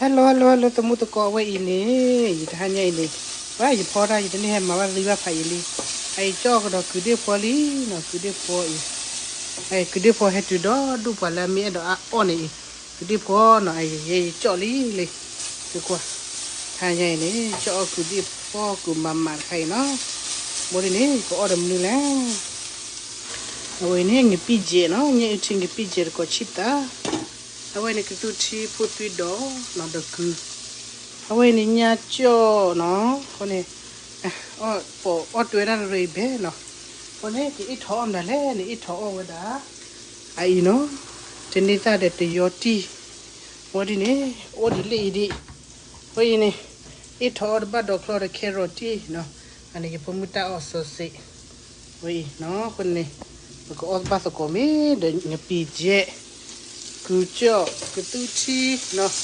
ဟဲလီၤ ဟဲလီၤ ဟဲလီၤ သမူသကိး အဝဲအံၤန့ၣ် ယတဟါညါအံၤန့ၣ် ပှၤယဖီတၢ် ယတန့ၢ်ဟဲမၤဘၣ်သံဘၣ်ဖးအံၤလံ. အအံၤကၠီၣ်ကဒီးကုးဒ့ၣ်ဖီလံနီၤ, ကုးဒ့ၣ်ဖီအံၤ, အကုးဒ့ၣ်ဖီဟဲတုၤဒီးဒူၣ်ပှၤလၢအမ့ၢ်အဲၣ်ဒိးအအီၣ်န့ၣ်အံၤ, ကုးဒ့ၣ်ဖီနီၤ, အယဲယကၠီၣ်လံလံ, သုကွၢ်, တဟါညါအံၤန့ၣ် ကၠီၣ်အီၣ်ကုးဒ့ၣ်ဖီကုးမၤမးတခါအံၤနီၤ, ဘၣ်ဒ်န့ၣ် ကအီၣ်ဒီးမနုၤလဲၣ် အဝဲန့ၣ် ငပံၢ်ယဲၢ်နီၤ, ညၣ်အုၣ်ထံ ငပံၢ်ယဲၢ်တကိးဆံသး, အဝဲန့ၣ်ကသူထံဖိသွံဒီးနီၤ, ဒီးကုၤ, အဝဲန့ၣ်ညၣ်ကၠီၣ်နီၤ, အဃိန့ၣ် ပိာ်အီၣ်တွဲဒၣ်တရံးဘဲနီၤ, အဃိန့ၣ် ကအ့ၣ်ထီၣ်အီၣ်မနုၤလဲၣ်န့ၣ် အ့ၣ်ထီၣ်အီၣ်ဝဲဒၣ် အအံၤနီၤ, တန့ၢ်သၣ်ဒီးတယီတံၢ်, ဘၣ်ဒ်န့ၣ် အိၣ်ဒ်လဲၣ်အံၤဒံး, အဃိအံၤန့ၣ် အ့ၣ်ထီၣ်အီၣ်တဘၣ်ဒီးချီဒီး carrot တံၢ်နီၤ, အန့ၣ်ယဖိမုၣ်တၢ်အီၣ်စီၤစ့း, ဝဲအံၤနီၤ, အဃိန့ၣ် ပကအီၣ်ဘၣ်သကိးမ့ၢ်ဒီး ငပံၢ်ယဲၢ်, ကုၤကၠီၣ် ကသူထံနီၤ